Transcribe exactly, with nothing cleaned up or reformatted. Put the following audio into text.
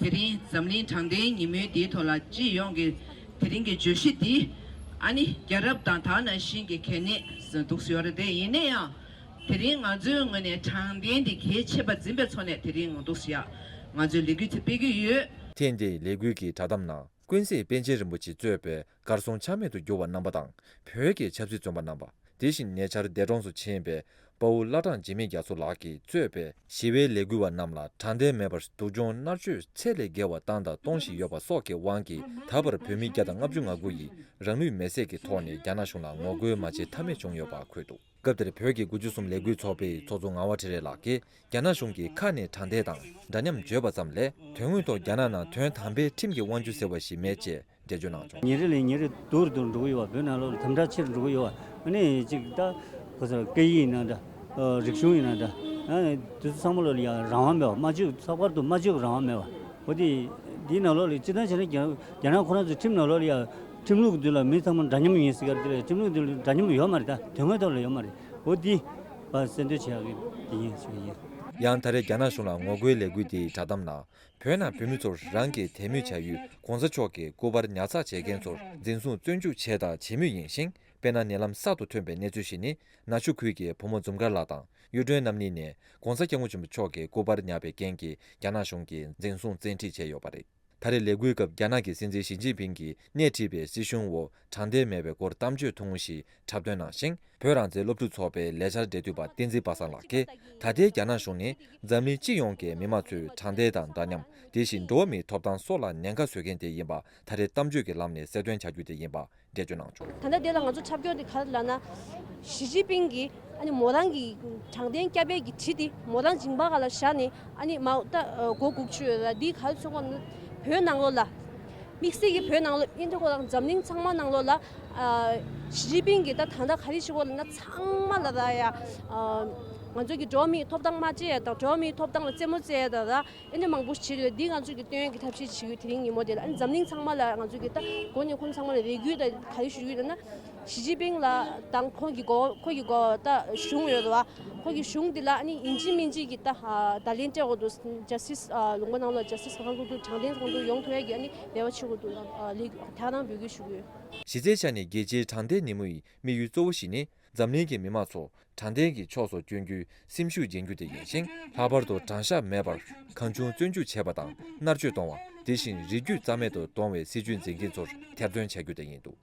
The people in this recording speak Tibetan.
དེ་རིང་འཛམ་གླིང་དྲང་བདེན་ཉིན་མོའི་འདིའི་ཐོག་ལ་སྤྱི་ཡོངས་ཀྱི་དེ་རིང་གི་བརྗོད་གཞི་འདི་ཨ་ནི་རྒྱལ་རབས་དང་དེ་ནང་བཞིན་གྱི་གལ་གནད་འདུག་ཡོད་རེད་དེ། ཡིན་ན་ཡང་དེ་རིང་ང་ཚོའི་ངོས་ནས་དྲང་བདེན་འདི་གལ་ཆེ་བ་འཛིན་པའི་ཐོག་ནས་དེ་རིང་འདུག་ཡ་ང་ཚོས་ལས་འགུལ་དེ་སྤེལ་གྱི་ཡོད། ཐེངས་འདིའི་ལས་འགུལ་གྱི་བསྒྲགས་གཏམ་ནང་། ཀུན་གཟིགས་པཎ་ཆེན་རིན་པོ་ཆེ་གཙོས་པའི་གར་སོང་ཆ་མེད་དུ་གྱུར་བ་རྣམ་པ་དང་། བོད་ཀྱི་ཆབ་སྲིད་བཙོན་པ་རྣམ་པ། དེ་བཞིན་ཉེ་ཆར་འདས་གྲོངས་སུ་ཕྱིན་པའི་དཔའ་བོ་བླ་བྲང་འཇིགས་མེད་རྒྱ་མཚོ་ལགས་ཀྱིས་གཙོས་པའི་ཞི་བའི་ལས་འགུལ་བ་རྣམས་ལ་དྲང་བདེན་མེད་པར་སྡུག་སྦྱོང་མནར་གཅོད་ཚད་ལས་བརྒལ་བ་བཏང་དང་གཏོང་བཞིན་ཡོད་པ་སོགས་ཀྱི་དབང་གིས། ད་བར་བོད་མི་བརྒྱ་དང་ལྔ་བཅུ་ང་དགུ་ཡིས་རང་ལུས་མེར་སྲེག་གི་ཐོག་ནས་རྒྱ་ནག་གཞུང་ལ་ངོ་རྒོལ་མ་བྱེད་ཐབས་མེད་བྱུང་ཡོད་པ་འཁོད་འདུག་སྐབས་དེར་བོད་ཀྱི་དགུ་བཅུ་གསུམ་ལས་འགུལ་ཚོགས་པའི་ཚོགས་གཙོ་ངག་དབང་ཁྲི་རལ་ལགས་ཀྱིས། རྒྱ་ནག་གཞུང་གིས་ཁ་ནས་དྲང་བདེན་དང་འདྲ་མཉམ་བརྗོད་པ་ཙམ་ལས། དོན་དངོས་ཐོག་རྒྱ་ནག་ནང་དོན་དམ་པའི་ཁྲིམས་ཀྱི་དབང་སྒྱུར་ཟེར་བ་ཞིག་མེད་ཅེས་འགྲེལ་བརྗོད་གནང་བྱུང་། ཉིན་རེ་ལས་ཉིན་རེ་སྡུག་རུ་འགྲོ་གི་ཡོད་པ། བོད་ནང་ལོགས་ལ་དམ་དྲག་ཆེ་རུ་འགྲོ་གི་ཡོད་པ། ཨ་ནི་གཅིག་ད་ག་ཟེར་སྐད་ཡིག་ཡིན་ན་འདྲ། ཨ་རིག་གཞུང་ཡིན་ན་འདྲ། ཨ་དེ་ཚོ་ཚང་མ་ལོགས་ལ་ཡང་རང་དབང་མེད་པ། སྨྲ་བརྗོད་ལྷག་པར་དུ་སྨྲ་བརྗོད་ཀྱི་རང་དབང་མེད་པ། འོ་དེ་དེའི་ནང་ལོགས་ལ་སྤྱིར་བཏང་བྱས་ན་རྒྱ་རྒྱ་ནག་ཁོ་རང་ཚོའི་ཁྲིམས་ནང་ལོགས་ལ་ཡང་ཁྲིམས་ལུགས་ཀྱི་མདུན་ལ་མི་ཚང་མ་འདྲ་མཉམ་ཡིན་ཟེར་གྱི་རེད། དེ་ལ་ཁྲིམས་ལུགས་མདུན་ལ་འདྲ་མཉམ་ཡོད་མ་རེད། ད་དོན་དངོས་ཐོག་ལ་ཡོད་མ་རེད། འོ་འདི་ཕར་གསལ་འདོན་བྱེད་ཡག་གི་འདི་ཡིན་ཞུ་གི་ཡིན། ཡང་ད་རེས་རྒྱ་ནག་གཞུང་ལ་ངོ་རྒོལ་ལས་འགུལ་འདིའི་བསྒྲགས་གཏམ་ནང་། བོད་ནང་བོད་མི་ཚོར་རང་གི་དད་མོས་བྱ་ཡུལ་གོང་ས་མཆོག་གི་སྐུ་པར་ཉར་ཚགས་བྱེད་མཁན་ཚོར་འཛིན་བཟུང་བཙོན་འཇུག་བྱས་དང་བྱེད་མུས་ཡིན་ཞིང་། དཔེར་ན། ནད་ལམ་གསར་དུ་ཐོན་པའི་གནས་ཚུལ་ཞིག་ནི། ནག་ཆུ་ཁུལ་གྱི་བུ་མོ་འཛུམ་དཀར་ལགས་དང་གཡུ་སྒྲོན་རྣམ་གཉིས་ནས་གོང་ས་སྐྱབས་མགོན་ཆེན་པོ་མཆོག་གི་སྐུ་པར་ཉར་བའི་རྐྱེན་གྱིས་རྒྱ་ནག་གཞུང་གིས་འཛིན་བཟུང་བཙན་ཁྲིད་བྱས་ཡོད་པ་རེད། ད་རེས་ལས་འགུལ་སྐབས་རྒྱ་ནག་གི་སྲིད་འཛིན་ཞི་ཅིན་ཕིང་གིས་སྣེ་ཁྲིད་པའི་སྲིད་གཞུང་འོག་དྲང་བདེན་མེད་པའི་སྐོར་གཏམ་བརྗོད་ཐུང་ངུ་ཞིག་འཁྲབ་སྟོན་གནང་ཞིང་། བོད་རང་བཙན་སློབ་ཕྲུག་ཚོགས་པའི་ལས་འཆར་འབྲེལ་མཐུད་པ་བསྟན་འཛིན་པ་སངས་ལགས་ཀྱིས། ད་ལྟའི་རྒྱ་ནག་གཞུང་ནི་འཛམ་གླིང་སྤྱི་ཡོངས་ཀྱི་མི་དམངས་ཚོས་དྲང་བདེན་དང་འདྲ་མཉམ། དེ་བཞིན་འགྲོ་བ་མིའི་ཐོབ་ཐང་སོགས་ལ་ཉེན་ཁ་བཟོ་མཁན་དེ་ཡིན་པ་ད་རེས་གཏམ་བརྗོད་ཀྱི་ལམ་ནས་གསལ་སྟོན་བྱ་རྒྱུ་དེ་ཡིན་པ་འགྲེལ་བརྗོད་གནང་བྱུང་། ད་ལྟ་དེ་ལ་ང་ཚོ་འཁྲབ་སྐྱོར་དེ་ག་རེ་ལབ་ན། ཞི་ཅིན་ཕིང་གིས་ཨ་ནི་མོ་རང་གི་དྲང་བདེན་སྐྱབས་པའི་གི་གྲི་དེ་མོ་རང་མཇིང་པ་སྒང་ལ་བཞག་ནས། ཨ་ནི་མ་ད་སྒོ་སྒུག་བཅུག་ཡོད་ལ། འདི་ག་རེ་མཚོན་གྱི་ཡོད་ན། བོད་ནང་ལོགས་ལ། དམིགས་བསལ་གྱི་བོད་ནང་ལོགས་ཨིན་ཏེ་ཁོ་རང་འཛམ་གླིང་ཚང་མ་ནང་ལོགས་ལ། ཨ་ཞི་ཅིན་ཕིང་གིས་ད་ད་ལྟ་ག་རེ་བྱེད་ཀྱི་ཡོད་ལབ་ན། ཚང་མ་ལ་ད་ཡ་ཨ་ང་ཚོ་གི་འགྲོ་བ་མིའི་ཐོབ་ཐང་མ་བརྩི་ཡ་དང་། འགྲོ་བ་མིའི་ཐོབ་ཐང་ལ་རྩེད་མོ་རྩེ་ཡ་དང་། ད་ཨེ་འདྲ་མང་པོ་བྱེད་ཡོད། འདི་ང་ཚོས་ཀྱི་སྟོན་གྱི་ཐབས་ཤེས་བྱེད་ཀྱི་ཡོད། དེ་རིང་ཉིན་མོ་དེ་ལ་ཨ་ནི་འཛམ་གླིང་ཚང་མ་ལ་ང་ཚོས་ཀྱི་ད་གོ་ནས་ཁོང་ཚང་མ་ལ་རེ་སྐུལ་དང་ག་རེ་ཞུ་རྒྱུ་ཡོད་ན། ཞི་ཅིན་ཕིང་ལ་དང་ཁོང་གི་འགོ་ཁོང་གི་འགོ་ད་གཞུང་ཡོད་རེད་བ། ཁོང་གི་གཞུང་འདི་ལ་ཨ་ནི་ཡིན་གཅིག་མིན་གཅིག་གི་ད་བརྡ་ལན་སྤྲད་དགོས་འདུག་ཇ་སི་ཊི་སི་ལུང་པ་ནང་ལ་ཇ་སི་ཊི་སི་གང་ཐུབ་ཐུབ་དྲང་བདེན་གང་ཐུབ་ཡོང་ཐུབ་ཡ་གི་ཨ་ནི་རེ་བ་བྱེད་དགོས་འདུག་ལ་ལས་ཐག་རང་འབོད་སྐུལ་ཞུ་གི་ཡོད། གཞི་རྩའི་ཆ་ནས་རྒྱལ་སྤྱིའི་དྲང་བདེན་ཉིན་མོ་ཡི་དམིགས་ཡུལ་གཙོ་བོ་ཞིག་ནི། འཛམ་གླིང་གི་མི་དམངས་ཚོ་དྲང་བདེན་གྱི་ཕྱོགས་སུ་བསྐྱོད་རྒྱུའི་སེམས་ཤུགས་སྦྱིན་རྒྱུ་དེ་ཡིན་ཞིང་། ལྷག་པར་དུ་དྲང་གཞག་མེད་པར་གང་བྱུང་བཙོན་འཇུག་བྱས་པ་དང་མནར་གཅོད་གཏོང་བ། དེ་བཞིན་རིགས་རྒྱུད་རྩ་མེད་དུ་གཏོང་བའི་སྲིད་བྱུས་འཛིན་མཁན་ཚོར་ཐེར་འདོན་བྱ་རྒྱུ་དེ་ཡིན་འདུག